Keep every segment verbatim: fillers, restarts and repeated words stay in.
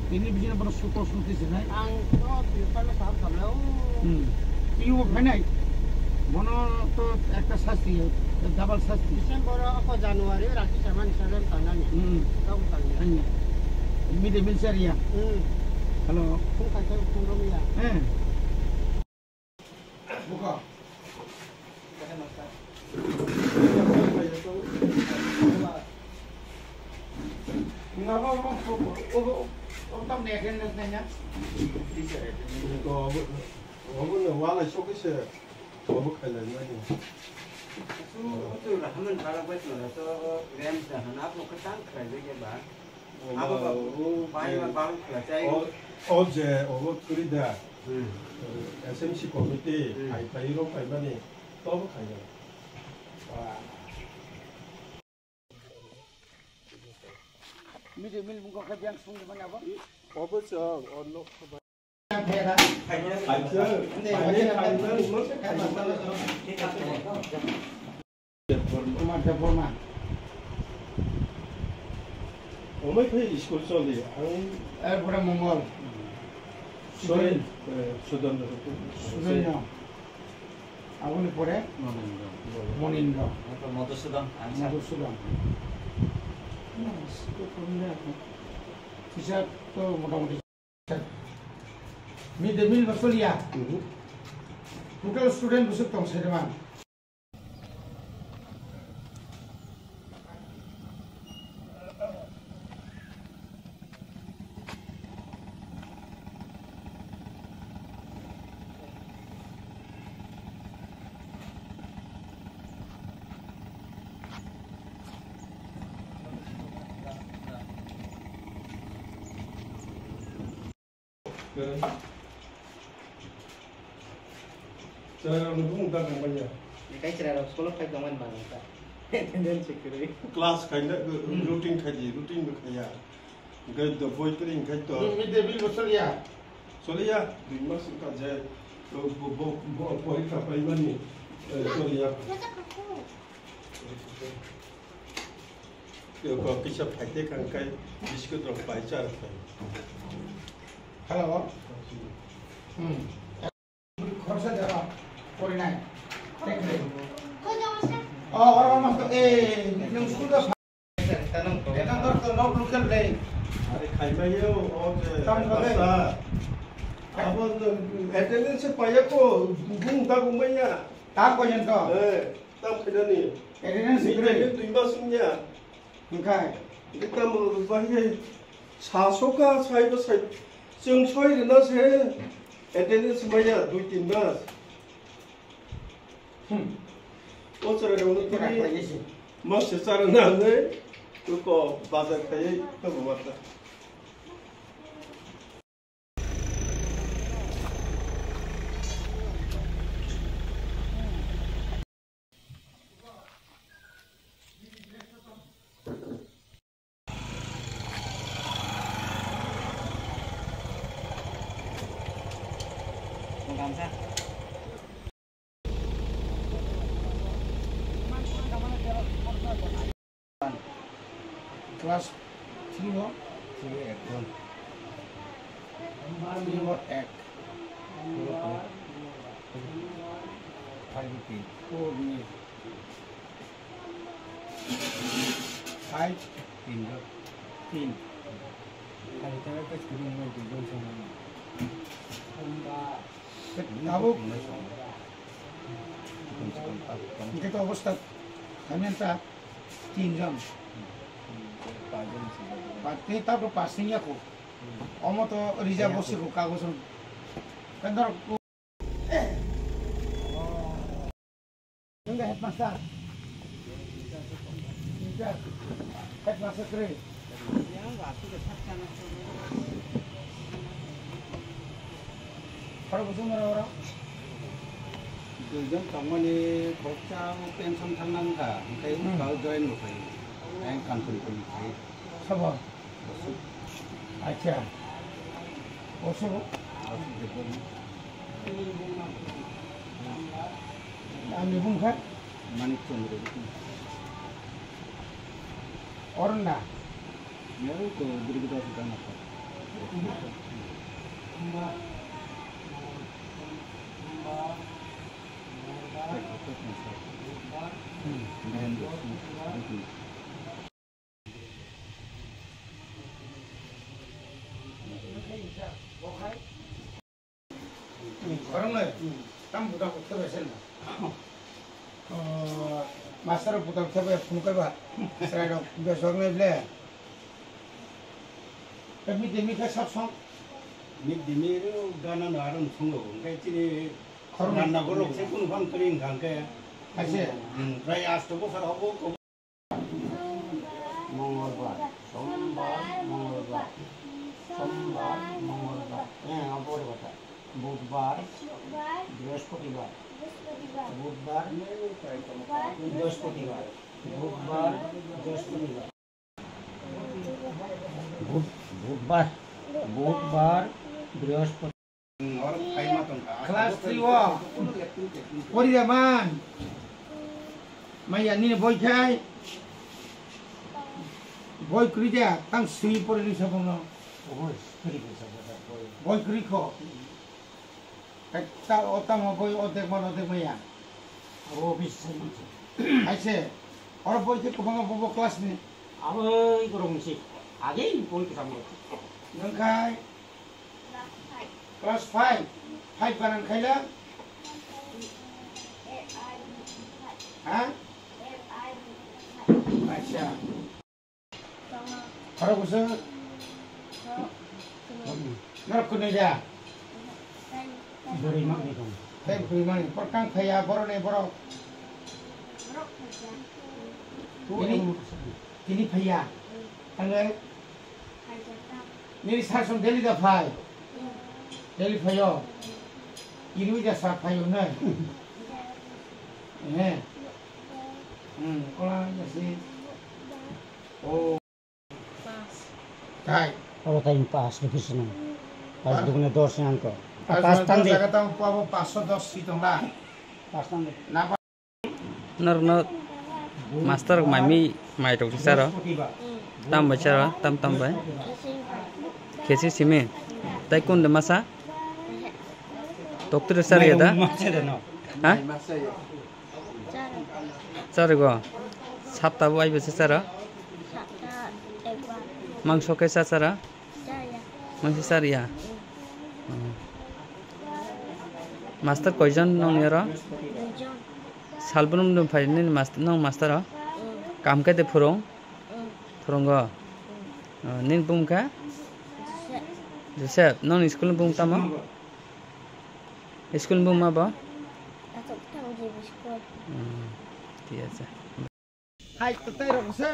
Ini bising bono suto suti sinai. Ang to Tripura sahab samlao. Hmm. Iyo phainai. Bono to ekta sasti, double sasti. December o ko January rati saman saman tanani. Hmm. Tong tanani. Hanya. Mide mil sariya. Hmm. Hello. Kung kaisa kung romia. Eh. Buka. Obo no wala sokisa obo khailai mani. Su tu Rahman balak bai tong to rem sa hana ko katang khlai bai ke ba. Abo ba bai ba bang khlai chai. O je obo thuri da. Hmm. S M C committee Hmm. Khai khai ro khai mani to bo khai da. Mide mil mungkha khe biyang sung mani abo. Obo chwng, o nok. Kumar Debbarma. Omai phai school choli, ang Eh, bora Mongol. Sorry, eh, Sudan. Sudan, no. Aboni pore Monindra. Monindra. Eko Madhusudan, ang sa- Madhusudan. Teacher to motamuti. Mid day meal bo soliya. Mhm. Total student bwswk tong saiman. Chwrairokni bumung ta tongmanya. Kai chwrairok school-o phai tongmani manwi ta. Attendance kwrwi. Class khaina, routine khaidi, routine bo khaiya. Hwnkhe do boi kwrwi hwnkhe to. Mid day meal bo soliya? Soliya, dui mas wngkha je, bo, bo, bo, porikha paimani, eh, soliya. Yo, kok kisa phaite kang kai biscuit rok pai char khai. Hello. Hmm. Khoroksa jaga porinai. Tekle. Oh, oro mas to, eh, nung school da. Eta dor to nok lukel le. Are khai mai yo, o je. Tam ko le. Basta. Abo attendance paya ko, bung da bung mai ya. Ta ko yen to. Eh. Tam khainani. Attendance ni kwrwi. Ni twi ma sungya. Hwnkhe? Hwnkhe tamo bahai sasoka saibo sai. Chwng soi rwna se attendance maya dui tin mas. Hmm. O chwrai rok no tini mas se chara nangnai. Tuko bazar khaiwi tobo mata. Class three o? Three o ekjon. Three o ek. Five o tin. Four ni. Five? Tin o. Tin. Five o tin. Tabuk. Hwnkhe to obostha kami ta tinjon. Tei tabuk pass wngya kho. Omo to rijak bo siko kagojo. Kan doro. Nung da headmaster. Headmaster kwrwi. Khorok bwswk mora oro? Duijon tongmani khoroksa pension thangna wngkha, hwnkhe Hmm. Bwskango join bo khai. Ayang Kanchanpur ni khai. Sabo? Bwswk. Acha. Bwswk? Bwswk Debbarma. Ani bumung kha? Manik Chandra. Orna. Yaro ko Durgada Sita Mata. Khoroknwi tam buta kok thebe sen. Master buta thebe phunukaiba. Srairok besok nai ble. Mid day meal khe sab song. Mid day meal gana no aron songo. Hwnkhe chini khoroknwi. Ranna golok se kunu phang kri wngkha hwnkhe. Haise. Hmm, prai asto bosor hobo. Mongolbar, sombar, mongolbar, sombar, mongolbar. Eh, apa kata? Budbar, brihospatibar. Budbar, brihospatibar. Budbar, brihospatibar. Bud-, budbar, budbar, brihospatibar. Class three o pori da man. Maya nini boi khai. Boi kwrwi da tang swi pori risa bono. Boi kwrwi kho. Ekta o tamo boi o dek man o dek maya. Abo bisi sai manse. Haise. Oro boi khe kwbangma bobo class ni. Abo i borok ni se. Age i boi kwcham rok. Nang khai. Class five. Five banan khaila? Ha? Acha. Khorok bwswk? Norok kwnwi da? Bwrwi mangni tong. Tei bwrwi mangni. Por kang phaiya borok ni borok? Tini, tini phaiya. Tangwi? Nini sar song daily da phai? Daily phaio? Irui da sa phaio nai? He. Hmm, ola yasi. Oh. Thai. Oro thai pas rupees nang. Pas dugune dos nang ko. Pas tang de. Jaga tang pabo paso dos si tong la. Pas tang de. Na Norokno master rok mai mi mai rok saro. Tam bai saro, tam tam bai. Khesi simi. Tai kun de masa? Toktir sar ya da? Ha? Sar go. Sapta bo ai bese saro. Mangso ke sa saro. Mangso sar ya. Master koijon nong ni oro? Salbrum dum phai nini master, nong master o? Kam khe de phurung? Phurungo? Oh, nini bung kha? Joseph. Joseph, nong ni school ni bung tamo? School ni bung ma bo? Asok thang G B school. Hmm, thik ache. Hai, kwtai rok se.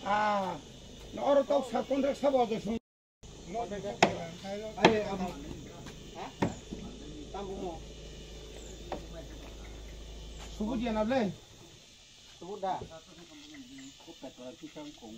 Ah, no oro tok sa contract sabo je sung. Subu dia na ble? Subu da. Kok kata kita kong.